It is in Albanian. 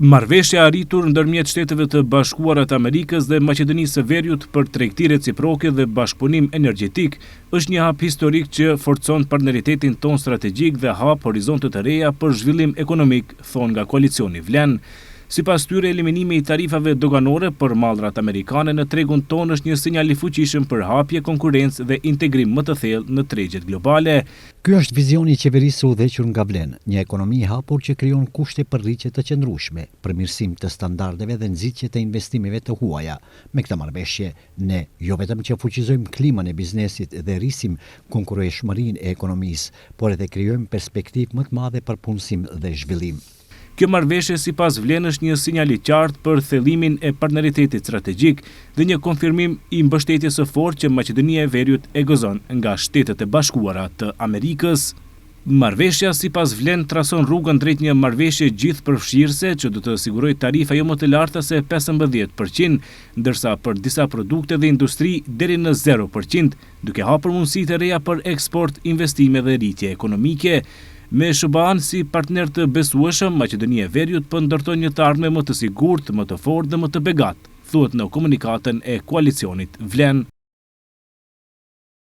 Marrëveshja e arritur ndërmjet Shteteve të Bashkuara të Amerikës dhe Maqedonisë së Veriut për tregti reciproke dhe bashkëpunim energjetik është një hap historik që forcon partneritetin tonë strategjik dhe hap horizonte të reja për zhvillim ekonomik, thonë nga koalicioni VLEN. Sipas tyre, eliminimi i tarifave doganore për mallrat amerikane në tregun tonë është një sinjal i fuqishëm për hapje, konkurrencë dhe integrim më të thellë në tregjet globale. Ky është vizioni i qeverisë së udhëhequr nga VLEN, një ekonomi e hapur që krijon kushte për rritje të qëndrueshme, përmirësim të standardeve dhe nxitje të investimeve të huaja. Me këtë marrëveshje, ne jo vetëm që fuqizojmë klimën e biznesit dhe rrisim konkurrueshmërinë e ekonomisë, por edhe krijojmë perspektivë më të madhe për punësim dhe zhvillim. Kjo marrëveshje sipas VLEN është një sinjal i qartë për thellimin e partneritetit strategjik dhe një konfirmim i mbështetjes së fortë që Maqedonia e Veriut e gëzon nga Shtetet e Bashkuara të Amerikës. Marrëveshja sipas VLEN trason rrugën drejt një marrëveshje gjithëpërfshirëse që do të sigurojë tarifa jo më të larta se 15%, ndërsa për disa produkte dhe industri deri në 0%, duke hapur mundësi të reja për eksport, investime dhe rritje ekonomike. Me SHBA-n si partner të besueshëm, Maqedonia e Veriut po ndërton një të ardhme më të sigurt, më të fortë dhe më të begatë, thuhet në komunikatën e koalicionit VLEN.